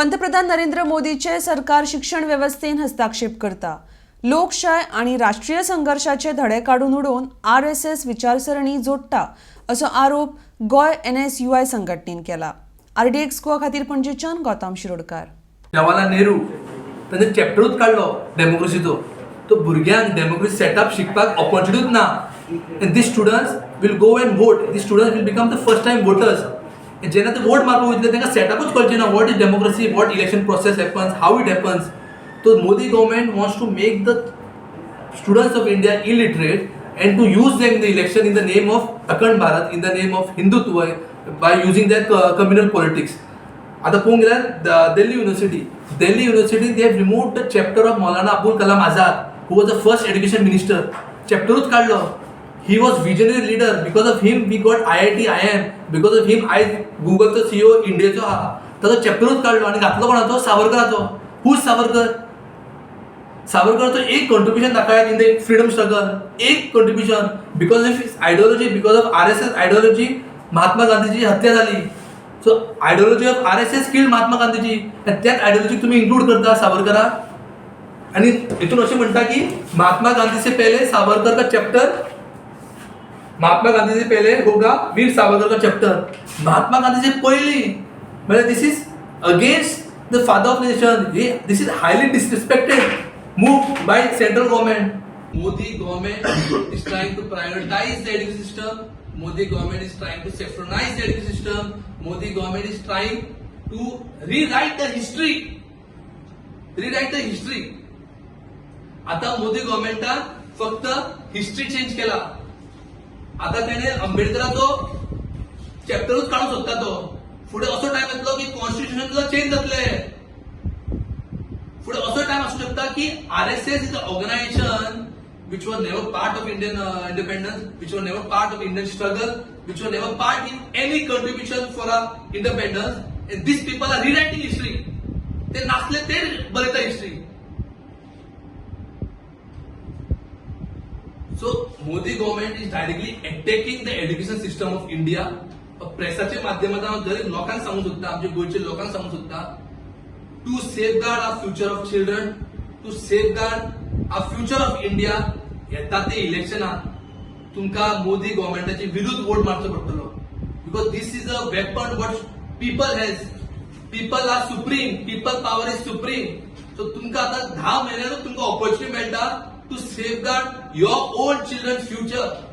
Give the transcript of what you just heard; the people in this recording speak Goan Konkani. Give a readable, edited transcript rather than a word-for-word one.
पंतप्रधान नरेंद्र मोदीचे सरकार शिक्षण वेवस्थेन हस्तक्षेप करता. लोकशाय आनी राष्ट्रीय संघर्शाचे धडे काडून उडोवन आरएसएस विचारसरणी जोडटा असो आरोप गोंय एनएसयूआय संघटनेन केला. आरडीएक्स गोवा खातीर पणजेच्यान गौतम शिरोडकार. जवाहरलाल नेहरू तांणे चॅप्टरूच काडलो डेमोक्रेसीचो. तो भुरग्यांक डेमोक्रेसी सेटअप शिकपाक ऑपॉर्च्युनिटीच ना, and these students will go and vote. These students will become the first time voters. जेन्ना ते वोट मारपाक वयतले, तांकां सेटअपूच कळचें ना, what is democracy, what election process happens, how it happens. So Modi government wants to make the students of India illiterate and to use them in the election in the name of Akhand Bharat, in the name of Hindutva, by using their communal politics. आता पळोवंक गेल्यार Delhi university, Delhi university they have remove the chapter of Maulana Abul Kalam Azad, who was the first education minister. चॅप्टरूच काडलो. He was visionary leader. Because of him we got IIT, IIM. Because of him आयज गुगलचो सीईओ इंडियेचो आहा. ताचो चॅप्टरूच काडलो आनी घातलो कोणाचो? सावरकराचो. Who Savarkar? सावरकराचो एक कॉन्ट्रिब्युशन दाखयात इन the freedom struggle, एक contribution. Because of his ideology, because of RSS ideology, Mahatma गांधीची हत्या झाली. So ideology of RSS killed Mahatma Gandhiji आनी त्याच आयडियोलॉजी तुम्ही इन्क्लूड करता सावरकराक आनी हितून अशें म्हणटा की महात्मा गांधी से पहले सावरकर का चॅप्टर, महात्मा गांधी से पहले होगा वीर सावरकर का चॅप्टर. महात्मा गांधीचे पयलीं म्हणजे this is against the father of nation. Hey this is highly disrespected move by central government. Modi government is trying to privatise the education system. Modi government is trying to saffronise the education system. Modi government is trying to rewrite the history, rewrite the history. आता मोदी गव्हर्नमेंटान फक्त हिस्ट्री चेंज केला. आता त्याने आंबेडकराचो चॅप्टरूच काडूंक सोदता तो. फुडें असो टायम येतलो की कॉन्स्टिट्युशन सुद्दां चेंज जातले. फुडें असो टायम आसूं शकता की RSS is a organisation which was never part of Indian independence, which was never part of Indian struggle, which was never part in any contribution for our independence. And these people are rewriting history. ते नासले ते बरयता history. So Modi government is directly attacking the education system of India. प्रेसाच्या माध्यमांतल्यान हांव गरीब लोकांक सांगूंक सोदता, आमच्या गोंयच्या लोकांक सांगूंक सोदता, to safeguard our future of children, to safeguard our future of India, येता ते इलेक्शनाक तुमकां मोदी गव्हर्मेंटाचे विरुद्ध वोट मारचो पडटलो, because this is a weapon what people has. People are supreme. People power is supreme. So तुमकां आतां 10 म्हयन्यानूच तुमकां ऑपॉर्च्युनिटी मेळटा to safeguard your own children future.